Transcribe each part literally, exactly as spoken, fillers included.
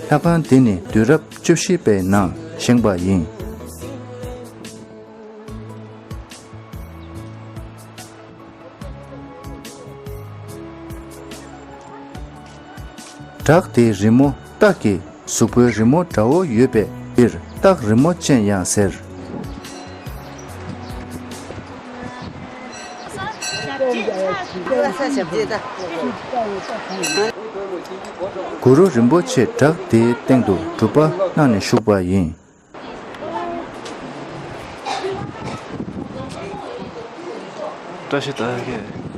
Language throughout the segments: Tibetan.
ལྷ་ཁང་འདི་ནི་དུས་རབས་བཅུ་བཞི་པའི་ནང་བཞེངས་པ་ཡིན། བྲག་དེའི་རི་མོ་སྟག་གི་གཟུགས་པོའི་རི་མོ་འདྲ་བོ་ཡོད་པས་འདིར་སྟག་རི་མོ་ཅན་ཡང་ཟེར། གུ་རུ་རིན་པོ་ཆེ་བྲག་དེའི་སྟེང་དུ་སྒྲུབ་པ་གནང་ནས་བཞུགས་པ་ཡིན། བཀྲ་ཤིས་རྟགས་བརྒྱད།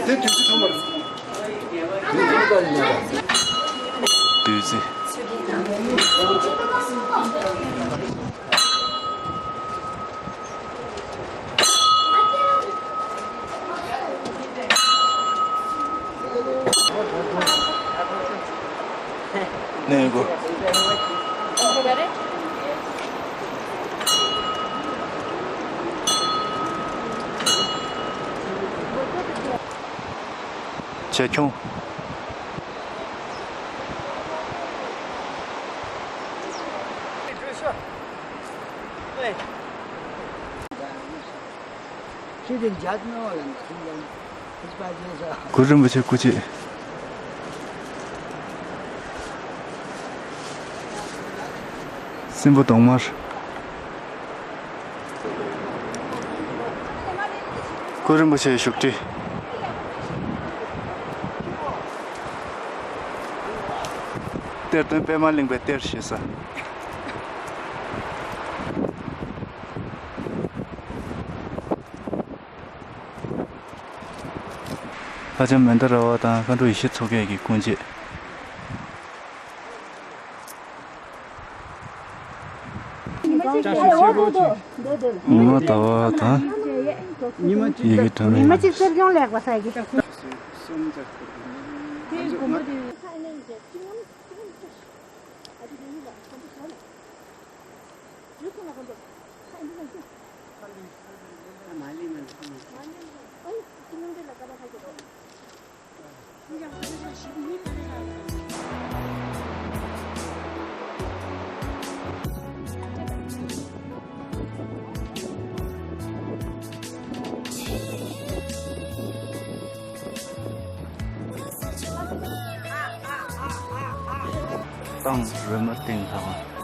དེ་དུས་ཚོད་ཐོག་མར། བདུད་རྩི། གནས་སྐོར། བྱ་ཁྱུང་། གུ་རུ་རིན་པོ་ཆེ་སྐུ་མཆེད། སྲིན་པོ་གདོང་དམར། གུ་རུ་རིན་པོ་ཆེའི་བཞུགས་ཁྲི། གཏེར་སྟོན་པད་མ་གླིང་པའི་གཏེར་བཞེས་ས། ལྷ་ལྕམ་མནྡ་ར་བ་དང་མཁའ་འགྲོ་ཡེ་ཤེས་མཚོ་རྒྱལ་གྱི་སྐུ་མཆེད། ཉི་མ་ཟླ་བ་དང་། ཉི་མ་གཅིག་ཡི་གེ་དྲ་ཉི་མ་མིག་གཅིག་གསེར་གྱོང་ལེགས་པ་ས་ཀྱི། ཏང་རོལ་མོ་སྟེང་ལྷ་ཁང་།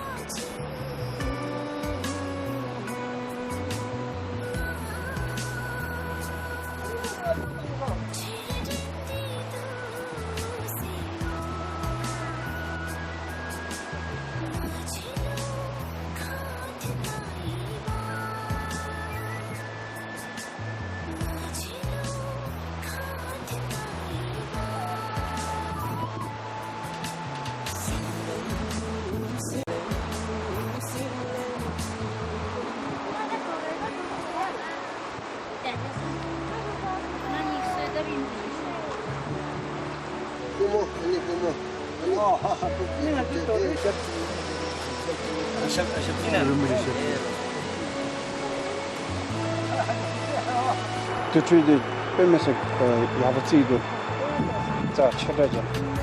དེ་ཁྲུས་དེ་དཔེ་མི་སྲིད་ཡག་པོ་བརྩིས་འདུག་རྩ་ཆེ་དྲགས་ཀྱང་།